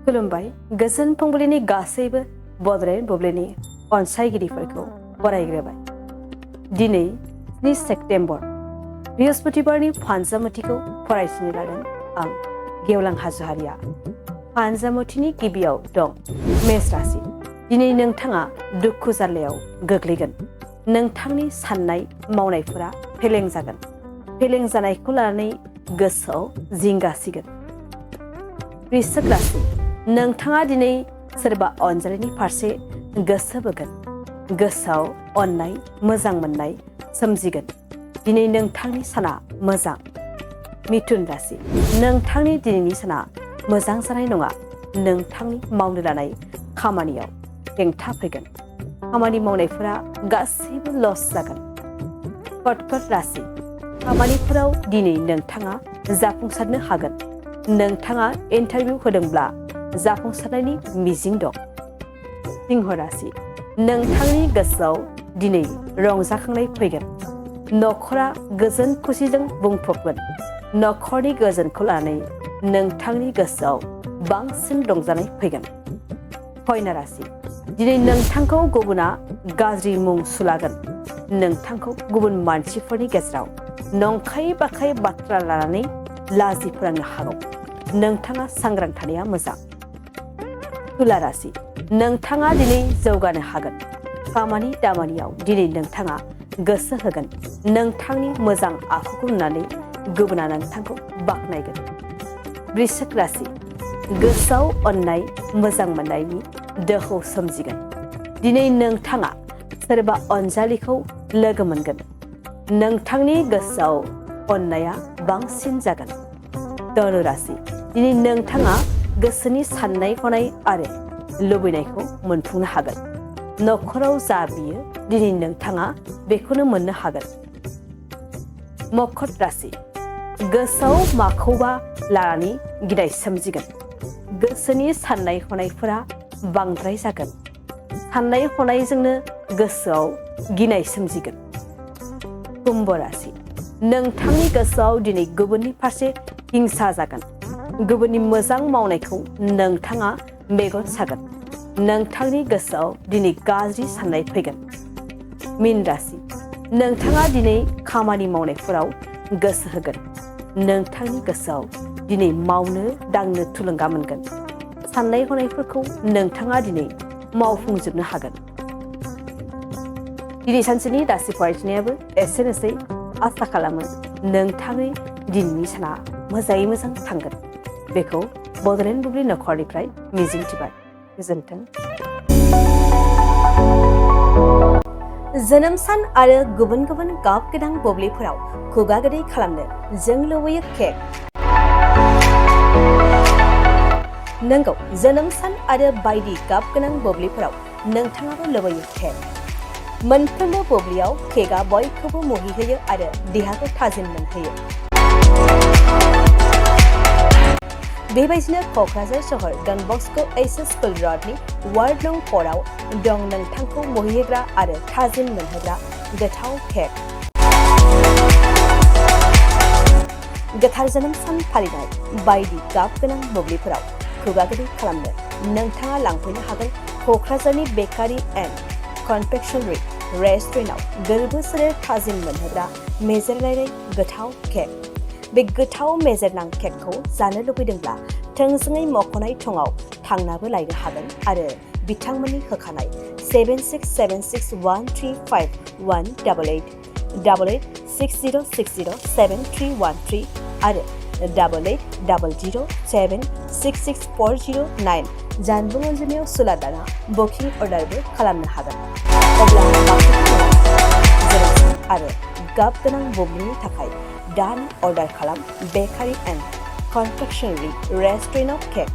खुलुमबाय गोजोन फुंबिलिनि गासैबो बड'लेण्ड बुब्लिनि अनसायगिरिफोरखौ बरायग्रोबाय। दिनै 7 सेप्तेम्बर बृहस्पतिबारनि फानजामुथिखौ फरायसिनो लादों आं गेवलां हाज'वारिया। फानजामुथिनि गिबियाव दं मेष राशि। दिनै नोंथाङा दुखु जारलायाव गोग्लैगोन। नोंथांनि साननाय मावनायफोरा फेलें जागोन। फेलें जानायखौ लानानै गोसोआव जिंगासिगोन। वृश्चिक राशि। नोंथाङा दिनै सोरबा अनजालिनि फारसे गोसो बोगोन। गोसोआव अननाय मोजां मोननाय सोमजिगोन। दिनै नोंथांनि साना मोजां। मिथुन राशि। नोंथांनि दिनैनि साना मोजां जानाय नङा। नोंथांनि मावनो लानाय खामानियाव हेंथा फैगोन। खामानि मावनायफोरा गासैबो लस जागोन। कर्कट राशि। खामानिफोराव दिनै नोंथाङा जाफुंसारनो हागोन। नोंथाङा इन्टारभिउ होदोंब्ला जाफुंसारनायनि मिजिं दं। सिंह राशि। नोंथांनि गोसोआव दिनै रंजाखांनाय फैगोन। नखरा गोजोन खुसिजों बुंफबगोन। नखरनि गोजोनखौ लानानै नोंथांनि गोसोआव बांसिन रंजानाय फैगोन। कन्या राशि। दिनै नोंथांखौ गुबुना गाज्रि मुं सुलागोन। नोंथांखौ गुबुन मानसिफोरनि गेजेराव नंखाय बाखाय बाथ्रा लानानै लाजि फोनांनो हागौ। नोंथाङा सांग्रां थानाया मोजां। तुला राशि। नोंथाङा दिनै जौगानो हागोन। खामानि दामानियाव दिनै नोंथाङा गोसो होगोन। नोंथांनि मोजां आखुखौ नुनानै गुबुना नोंथांखौ बाख्नायगोन। वृश्चिक राशि। गोसोआव अननाय मोजां मोननायनि दोहौ सोमजिगोन। दिनै नोंथाङा सोरबा अनजालिखौ लोगो मोनगोन। नोंथांनि गोसोआव अननाया बांसिन जागोन। धनु राशि। दिनै नोंथाङा गोसोनि साननाय हनाय आरो लुबैनायखौ मोनफुंनो हागोन। नखराव जा बियो दिनै नोंथाङा बेखौनो मोननो हागोन। मकर राशि। गोसोआव माखौबा लानानै गिनाय सोमजिगोन। गोसोनि साननाय हनायफोरा बांद्राय जागोन। साननाय हनायजोंनो गोसोआव गिनाय सोमजिगोन। कुम्भ राशि। नोंथांनि गोसोआव दिनै गुबुननि फारसे हिंसा जागोन। गुबुननि मोजां मावनायखौ नोंथाङा मेगन सागोन। नोंथांनि गोसोआव दिनै गाज्रि साननाय फैगोन। मीन राशि। नोंथाङा दिनै खामानि मावनायफोराव गोसो होगोन। नोंथांनि गोसोआव दिनै मावनो दांनो थुलुंगा मोनगोन। साननाय हनायफोरखौ नोंथाङा दिनै मावफुंजोबनो हागोन। दिनै सानसेनि राशि फरायथिनायाबो एसेनोसै। आसा खालामो नोंथांनि दिनैनि साना मोजाङै मोजां थांगोन। बेखौ बड'लेण्ड बुब्लि नखरनिफ्राय मिजिंथिबाय। गोजोन्थों। जोनोम सान आरो गुबुन गुबुन गाब गोनां बुब्लिफोराव खुगा गोदै खालामनो जों लुबैयो केक। नंगौ, जोनोम सान आरो बायदि गाब गोनां बुब्लिफोराव नोंथाङाबो लुबैयो केक। मोनफ्रोमबो बुब्लियाव केकआ बयखौबो मुहिहोयो आरो देहाखौ थाजिम मोनहोयो। बेबायदिनो क'क्राझार सहर डन बस्क' एच.एस. स्कुल र'डनि वार्ड नं 4 आव दं नोंथांखौ मुहिहोग्रा आरो थाजिम मोनहोग्रा गोथाव केक। गोथार जोनोम सान फालिनाय बायदि गाब गोनां बुब्लिफोराव खुगा गोदै खालामनो नोंथाङा लांफैनो हागोन क'क्राझारनि बेकारि एन्ड कनफेक्शनारि रेस्टुरेन्टआव गोरबो सोलेर थाजिम मोनहोग्रा मेजेरनाय गोथाव केक। बे गोथाव मेजेरनां केकखौ जानो लुबैदोंब्ला थोंजोङै मख'नाय थंआव थांनाबो लायनो हागोन आरो बिथांमोननि होखानाय 767601351888 8860607313 आरो 8800766409 जानबुं अनजिमायाव सुला दाना बुकिं अर्डारबो खालामनो हागोन। अब्ला आरो गाब गोनां बुब्लिनि थाखाय दानो अर्डार खालाम बेकारि एन्ड कनफेक्शनारि रेस्टुरेन्ट अफ केक।